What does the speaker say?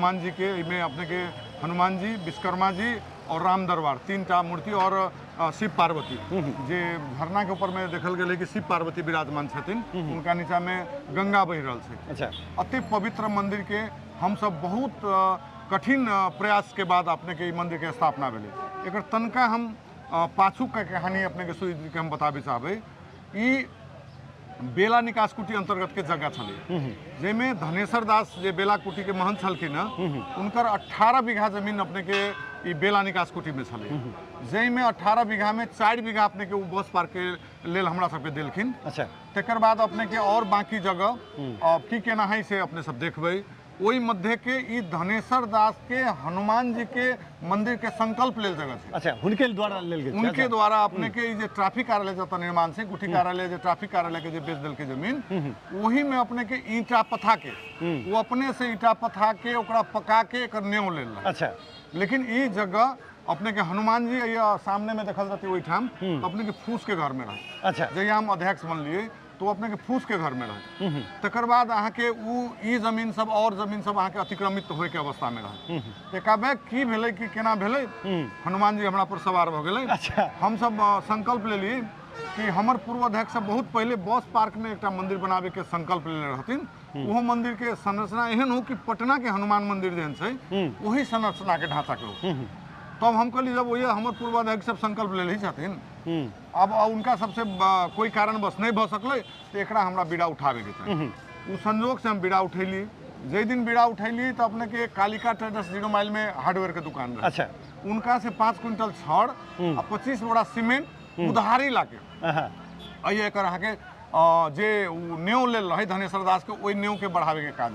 हनुमान जी के एहिमे अपने के हनुमान जी, विश्वकर्मा जी और राम दरबार 3टा मूर्ति और शिव पार्वती, जे झरना के ऊपर में देखल गेलै कि शिव पार्वती विराजमान छथिन, उनका नीचा में गंगा बहि रहल छै। अति पवित्र मंदिर के हमसब बहुत कठिन प्रयास के बाद अपने के ई मंदिर के स्थापना भेलै। एकर तनका हम पाछू के कहानी अपने के सुजीत जी के हम बताबे चाहबै। ई बेला निकास कुटी अंतर्गत के जगह छलै, जाहिमे धनेश्वर दास जे बेला कुटी के महंत छलखिन हँ, हुनकर 18 बीघा जमीन अपने के ई बेला निकास कुटी में छलै, जाहिमे 18 बीघा में 4 बीघा अपने के उ बस पार्क के लेल हमरा सबके देलखिन। तकर बाद अपने के और बाकी जगह अब की केना है से अपने सब देखबै। ओहि मध्य के ई धनेश्वर दास के हनुमान जी के मंदिर के संकल्प लेल जगह छै। अच्छा, हुनके द्वारा लेल गेल छै। उनके द्वारा अपने के ई जे ट्रैफिक कार्यालय जतऽ निर्माण छै, गुठी कार्यालय जे ट्रैफिक कार्यालय के जे बेच देलकै जमीन, ओही में अपने के ईंटा पथा के, वो अपने से ईंटा पथा के ओकरा पका के एकर नेव लेल रहै। लेकिन ई जगह अपने के हनुमान जी अइया सामने में देखल जाती ओहिठाम, अपने के फूस के घर में रहे। जहिया हम अध्यक्ष बनलिए तो अपने के फूस के घर में रहे। तकर बाद अहाँ के उ ई जमीन सब और जमीन सब अहाँ के अतिक्रमित होए के अवस्था में रहे। एकाबैक की भेलै कि केना भेलै, हनुमान जी हमरा पर सवार भऽ गेलै। हम सब संकल्प लेली कि हमर पूर्व अध्यक्ष सब बहुत पहले बस पार्क में एकटा मंदिर बनावे के संकल्प लेने रहथिन। ओहो मंदिर के संरचना एहन हो कि पटना के हनुमान मंदिर जेहन छै वही संरचना के ढांचा के हो। तब हम कहली जब वही हमर पूर्व अध्यक्ष सब संकल्प लेले छथिन, अब उनका सबसे कोई कारणवश नहीं भऽ सकलै, तऽ एकरा हमरा बीड़ा उठाबे के चाही। ओ संजोग से हम बीड़ा उठैली। जाहि दिन बीड़ा उठैली तऽ अपने के कालिका ट्रेडर्स 0 माइल में हार्डवेयर के दुकान रहे। उनका से 5 क्विंटल छड़ आ 25 बोरा सीमेंट उधारी लाके एहि एकर अहाँके जे ओ नेव लेल रहै धनेश्वर दास के, ओहि नेव के बढ़ावे के काज।